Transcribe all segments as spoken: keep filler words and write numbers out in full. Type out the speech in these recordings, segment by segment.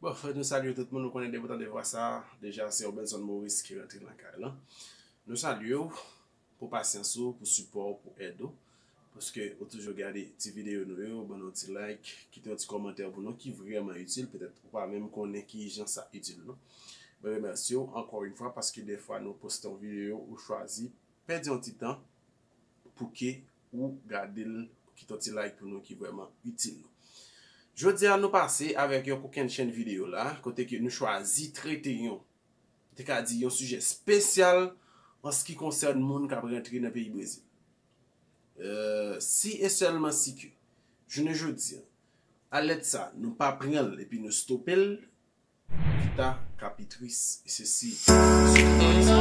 Bon, fòk nou salye tout moun, nou konnen depi w tande vwa sa, deja se Robenson Maurice ki rantre nan kay lan. Nou salye w pou pasyans ou, pou sipò w, pou èd ou. Paske ou toujou gade ti videyo nou yo, ban nou ti like, kite yon ti kòmantè pou nou ki vrèman itil, petèt ou pa menm konnen ki jan sa itil nou. Mwen remèsye w ankò yon fwa paske defwa nou poste yon videyo, ou chwazi pèdi yon ti tan pou ke ou gade l, kite yon ti like pou nou ki vrèman itil nou. Jodi a nou pase avèk yon kokenn chenn videyo la, kote ke nou chwazi trete yon, te ka di yon sijè espesyal an se ki konsène moun k ap rantre nan peyi Brezil. Euh, si e sèlman si ke jounen jodi a, alèt sa, nou pa pran l epi nou stope l, kita ka pi tris, e se si. Se ki sa?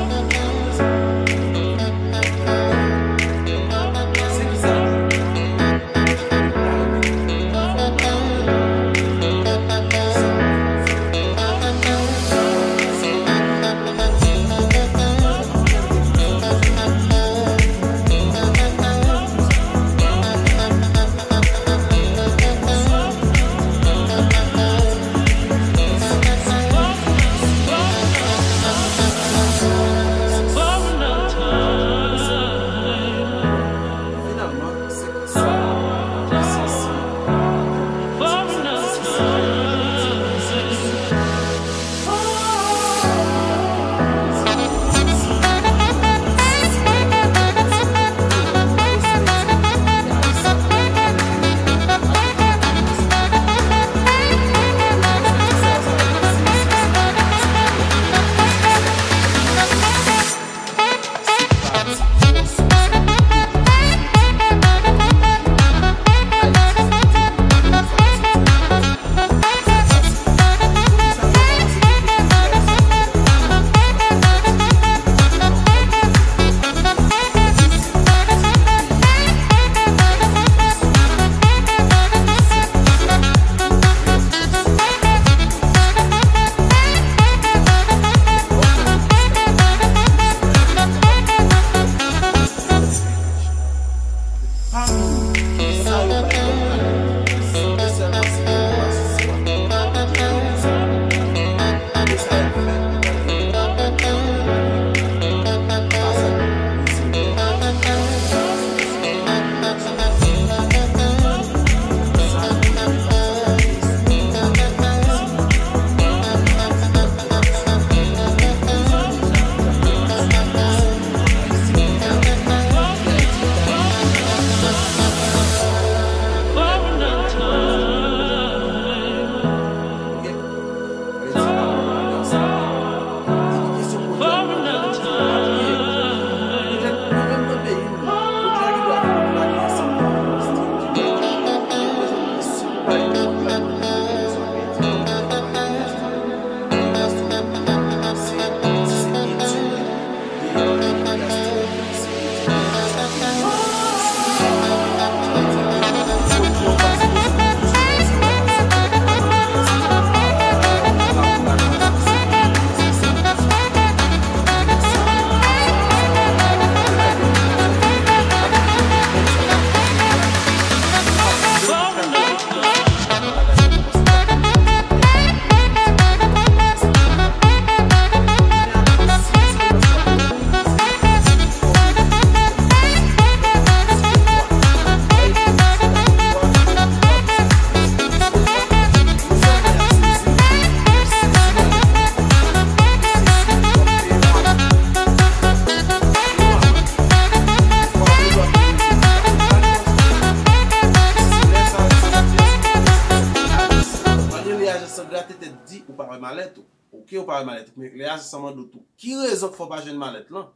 Lè ajans lan grate tèt di ou pa wè malèt ou. Oke, ou pa wè malèt ou. Men lè ajans lan mande w tou, ki rezon k fè w pa jwenn malèt lan?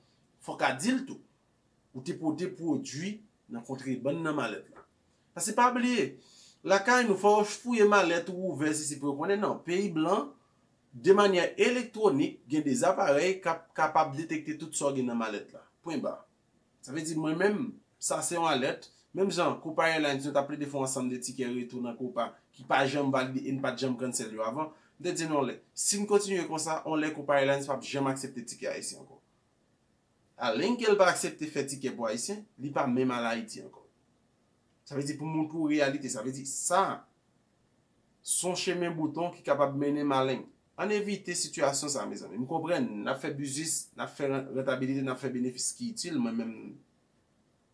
Fò w ka di l tou. Ou te pote pwodui nan kontrebann nan malèt la. Paske pa bliye, lakay nou, fò w fouye malèt ou ouvè sisi pou yo konnen. Non, peyi blan, de manyè elektwonik, gen de aparèy k ap kapab detekte tout sa w gen nan malèt la. Pwen ba. Sa vle di mwen menm, sa se yon alèt. Menm jan Copa Airlines, nou t ap plede fè yon ansanm de tikè retou nan Copa ki pa janm valide e n pa t janm cancel yo avan. M te di nou yon lè, si n kontinye konsa, yon lè Copa Airlines p ap janm aksepte tikè ayisyen ankò. Alènke l pa aksepte fè tikè pou ayisyen, li pa menm al Ayiti ankò. Sa vle di pou montre w reyalite, sa vle di sa, Se yon chemen bouton ki kapab mennen maleng. Ann evite sitiyasyon sa, mezanmi. M konprann, n ap fè biznis, n ap fè ran- rantabilite, n ap fè benefis ki itil. Mwen menm,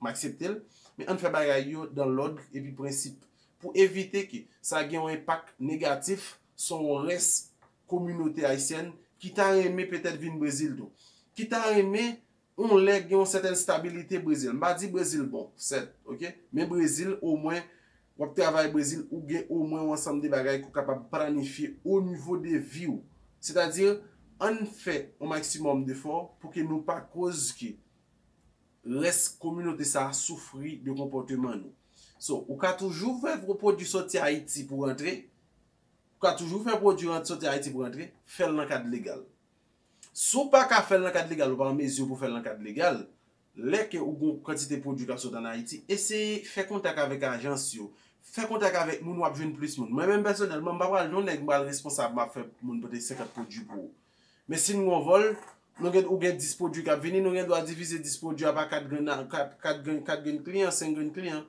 m aksepte l. Men ann fè bagay yo dan lòd epi prensip. Pou evite ke sa gen yon enpak negatif sou yon rès kominote ayisyèn ki ta renmen petèt vin Brezil tou. Ki ta renmen yon lè gen yon sètèn stabilite Brezil. M pa di Brezil bon, sèt, oke? Men Brezil, omwen, w ap travay Brezil, ou gen omwen yon ansanm de bagay ke w kapab planifye o nivo de vi w. Sètadi, ann fè yon maksimòm defò pou ke nou pa koz ke rès kominote sa a soufri de konpòteman nou. So, ou ka toujou fè pwodui soti Ayiti pou rantre, ou ka toujou fè pwodui soti Ayiti pou rantre, fè l nan kad legal. Si w pa ka fè l nan kad legal, ou pa an mezi pou fè l nan kad legal, lè ke ou gen yon kantite pwodui k ap sot ann Ayiti, eseye fè kontak avèk ajans yo, fè kontak avèk moun, w ap jwenn plis moun. Mwen menm pèsonèlman, m pa pral yon nèg m pral responsab, m ap fè moun pote senkant pwodui pou ou. Men si n gen yon vòl, nou gen, ou gen dis pwodui k ap vini, nou gen dwa divize dis pwodui a pa kat grenn, kat, kat grenn, kat grenn kliyan, senk grenn kliyan.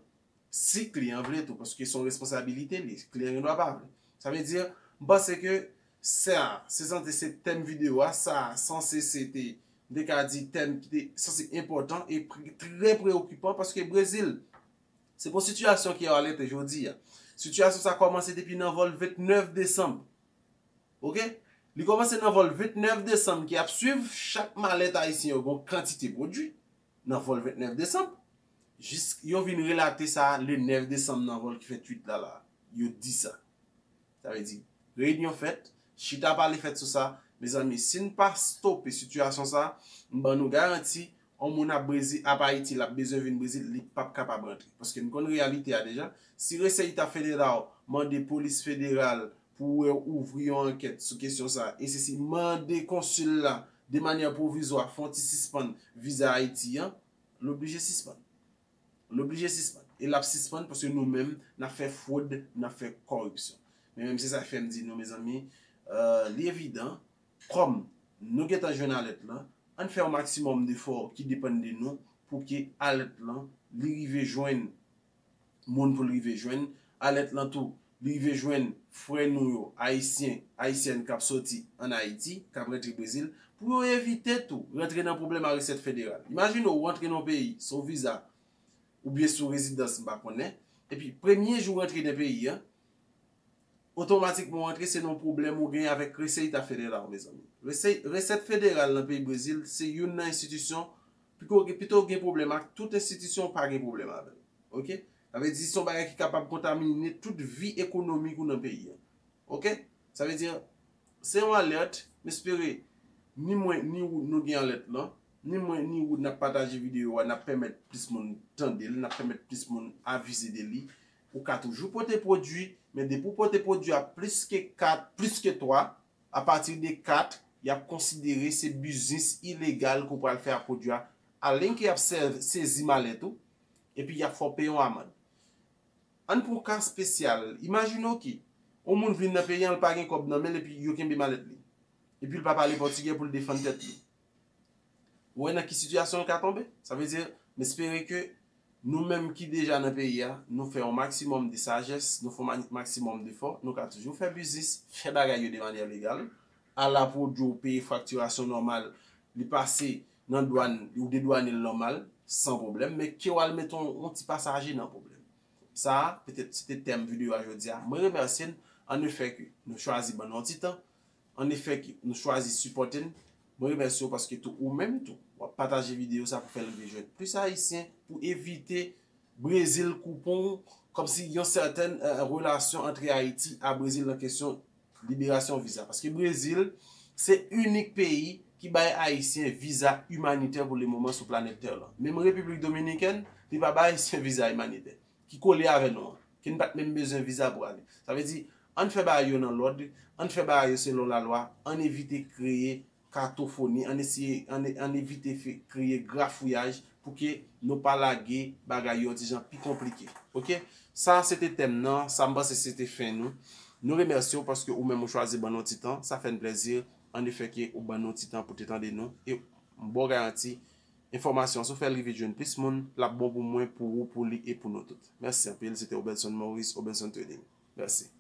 Si kliyan vle tou, paske se yon responsabilite li, kliyan gen dwa pa vle. Sa vle di, m panse ke sa, se sanse se tèm videyo a, sa sanse se te, m te ka di tèm ki te sanse enpòtan e pre- trè preokipan, paske Brezil, se pou sitiyasyon ki alète jodi a. Sitiyasyon sa kòmanse depi nan vòl vennèf desanm. Oke? Li kòmanse nan vòl vennèf desanm ki ap swiv, chak malèt ayisyen yo gen yon kantite pwodui nan vòl vennèf desanm. Jis yo vin relate sa le nèf desanm nan vòl ki fèt uit la la. Yo di sa. Sa vle di, reyinyon fèt, chita pale fèt sou sa. Mezanmi, si n pa stope sitiyasyon sa, m ban nou garanti, yon moun ap Brezil, ap Ayiti, l ap bezwen vin Brezil, li p ap kapab rantre. Paske n konn reyalite a deja. Si Reseyta Federal mande polis federal pou wè ouvri yon ankèt sou kesyon sa, e se si mande konsil la, de manyè pwovizwa, fè yon ti sispann viza Ayiti an, l oblije sispann. L oblije sispann. E l ap sispann paske nou menm, n ap fè fwod, n ap fè kòripsyon. Men menm se sa k fè m di nou, mezanmi, euh, li evidan, kòm nou gentan jwenn alèt lan, ann fè yon maksimòm defò ki depann de nou pou ke alèt lan, li rive jwenn moun pou l rive jwenn, alèt lan tou, li rive jwenn frè nou yo, ayisyen, ayisyèn k ap soti ann Ayiti, k ap rantre Brezil, pou yo evite tou rantre nan pwoblèm a resèt federal. Imajine w rantre nan yon peyi, se yon viza, oubyen sou rezidans, m pa konnen. Epi, premye jou w rantre nan peyi a, otomatikman w rantre, se nan pwoblèm ou gen avèk Reseyta Federal, mezanmi. Resè- Resèt federal nan peyi Brezil, se youn nan enstitisyon, pito, pito gen pwoblèm ak tout enstitisyon, pa gen pwoblèm avè l. Oke? Sa vle di, se yon bagay ki kapab kontamine tout vi ekonomik ou nan peyi a. Oke? Sa vle di, se yon alèt, m espere, ni mwen, ni ou, nou gen alèt lan, ni mwen, ni ou, n ap pataje videyo a, n ap pèmèt plis moun tande l, n ap pèmèt plis moun avize de li. Ou ka toujou pote pwodui, men depi w pote pwodui a plis ke kat, plis ke twa, apati de kat, y ap konsidere se biznis ilegal ke w pral fè ak pwodui a, alenke y ap sè- sezi malèt ou, epi y ap fè w peye yon amann. Ann pran yon ka espesyal. Imajine w ke yon moun vin nan peyi a, l pa gen kòb nan men l, epi yo kenbe malèt li. Epi l pa pale pòtigè pou l defann tèt li. Ou wè nan ki sitiyasyon l ka tonbe? Sa vle di, m espere ke nou menm ki deja nan peyi a, nou fè yon maksimòm de sajès, nou fè yon ma- maksimòm defò, nou ka toujou fè biznis, fè bagay yo de manyè legal, ala pwodui w peye faktirasyon nòmal, li pase nan dwàn, ou dedwane l nòmal, san pwoblèm, men ke w al mete yon, yon ti pasaje nan pwoblèm. Sa a, petèt, se te tèm videyo a jodi a. Mwen remèsye n, annefè ke nou chwazi ban nou yon ti tan, annefè ke nou chwazi sipòte n. Mwen remèsye w paske tou ou menm tou, w ap pataje videyo sa pou fè l rive jwenn plis Ayisyen, pou evite Brezil koupe w, kòmsi yon sètèn, eh, relasyon antre Ayiti a Brezil nan kesyon liberasyon viza. Paske Brezil, se inik peyi ki bay Ayisyen viza imanitè pou le moman sou planèt tè lan. Menm Repiblik Dominikèn, li pa bay Ayisyen viza imanitè, ki kole avè nou an, ki n pa t menm bezwen viza pou ale. Sa vle di, ann fè bagay yo nan lòd, ann fè bagay yo selon lalwa, ann evite kreye katofoni, ann eseye, ann, ann evite fè, kreye grafouyaj pou ke nou pa lage bagay yo yon ti jan pi konplike. Oke? Sa se te tèm nan, sa m panse se te fen nou. Nou remèsye w paske ou menm ou chwazi ban nou ti tan, sa fè n plèzi, annefè ke ou ban nou ti tan pou te tande nou, e m ba w garanti, enfòmasyon an, si w fè l rive jwenn plis moun, l ap bon pou mwen, pou ou, pou li e pou nou tout. Mèsi anpil, se te Obenson Maurice, Obenson Trading. Mèsi.